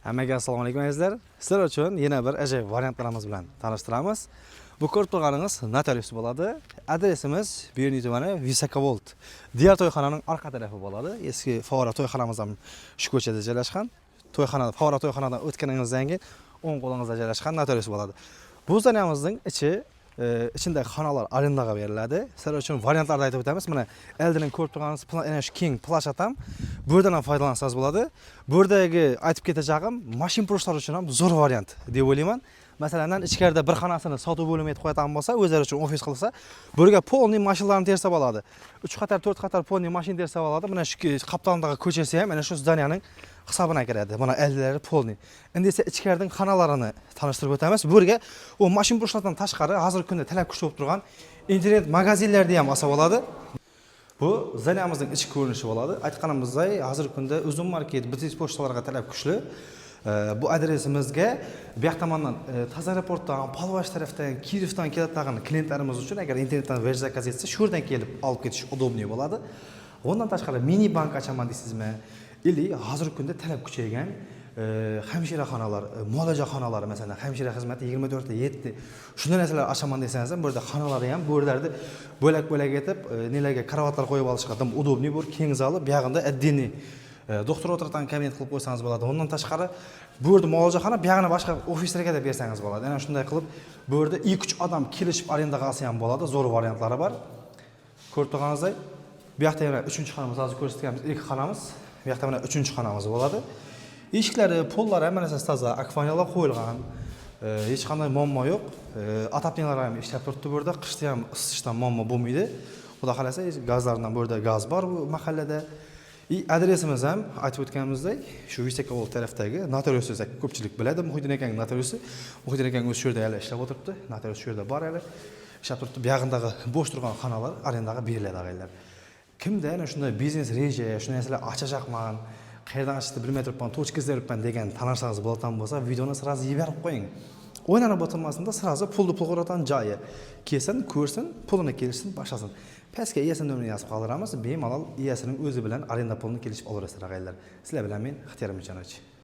Hammaga assalomu alaykum, azizlar. Sizlar uchun yana bir ajoyib variantlarimiz bilan tanishtiramiz. Bu ko'rib turganingiz notarius bo'ladi. Adresimiz Beruniy tumani, Visokovolt. Diğer to'yxonaning orqa tarafi bo'ladi. Eski favora to'yxonamiz ham shu ko'chada joylashgan. To'yxona, favora to'yxonadan o'tganingizdan keyin o'ng qo'lingizda joylashgan notarius bo'ladi. Bu здания mizning ichi ichindagi xonalar arendaga beriladi. Sizlar uchun variantlarni aytib o'tamiz. Mana oldindan ko'rib turganingiz ana shu keng площадь ham, bu yerdan ham foydalansangiz bo'ladi. Bu yerdagi aytib ketajagim, mashinpurishlar uchun ham zo'r variant deb o'ylayman. Masalan, ichkarida bir xonasini sotuv bo'limi etib qo'yadigan bo'lsa, o'zlari uchun ofis qilsa, bu yerga полный mashinalarni tersab oladi. 3 qator, 4 qator полный mashina tersab oladi. Mana shu qaptalidagi ko'chasi ham mana shu здания ning hisobina kiradi. Mana ellari полный. Endi esa ichkaridan xonalarini tanishtirib o'tamiz. Bu yerga u mashinpurishlardan tashqari hozirgi kunda talab kuchli bo'lib turgan internet magazinlarni ham olsa bo'ladi. Bu здания mizning ichki ko'rinishi bo'ladi. Aytganimizdek, hozirgi kunda Uzum market, BTS pochtalarga talab kuchli. Bu adresimizga bu yoq tomondan Toza aeroportdan, Palvash tarafdan, Kirovdan keladigan klientlarimiz uchun agar internetdan вещь заказ etsa, shu yerdan kelib olib ketish удобный bo'ladi. Undan tashqari mini bank ochaman deysizmi? Или hozirgi kunda talab kuchaygan hamshiraxonalar, muolaja xonalari, masalan, hamshira xizmati 24 ta 7, shunday narsalar ochaman desangiz ham, bu yerda xonalari ham, bu yerlarda bo'lak-bo'lak etib, nelarga karavotlar qo'yib olishga dim удобный bu keng zali, bu yog'ida отдельный doktor o'tiradigan kabinet qilib qo'ysangiz bo'ladi. Undan tashqari bu yerda muolajaxona, bu yog'ini boshqa ofislarga da bersangiz bo'ladi. Ana shunday qilib bu yerda 2-3 odam kelishib arendaga olsa ham bo'ladi. Zo'r variantlari bor. Ko'rib turganingizdek, bu yoqda yana uchinchi xonamiz, hozir ko'rsatganimiz ikki xonamiz. Bu yoqda mana uchinchi xonamiz bo'ladi. Eshiklari, pollari, hamma narsasi toza, akvaniyalar qo'yilgan. Hech qanday muammo yo'q. Отопления lar ham ishlab turibdi bu yerda. Qishda ham isitishdan muammo bo'lmaydi. Xudo xohlasa, gazlardan, bu yerda gaz bor bu mahallada. И adresimiz ham aytib o'tganimizdek, shu Vysokovolt tarafdagi notarius desak, ko'pchilik biladi Muhiddin akaning notariusi. Muhiddin akaning o'zi shu yerda hali ishlab o'tiribdi. Notarius shu yerda bor, hali ishlab turibdi. Buyog'idagi bo'sh turgan xonalar arendaga beriladi, ag'aylar. Kimda ana shunday biznes reja, shunday narsalar ochajaqman, qayerdan ochishni bilmay turibman, точка izlayapman degan tanishsangiz bo'ladigan bo'lsa, videoni сразу yuborib qo'ying. O'ylanib o'tirmasin-da, сразу pulni pul qiladigan joyi. Kelsin, ko'rsin, pulini kelishsin, boshlasin. Pastga egasining nomerini yozib qoldiramiz, bemalol egasining o'zi bilan arenda pulini kelishib olaverasizlar, ag'aylar. Sizlar bilan men, Ixtiyor Michanovich.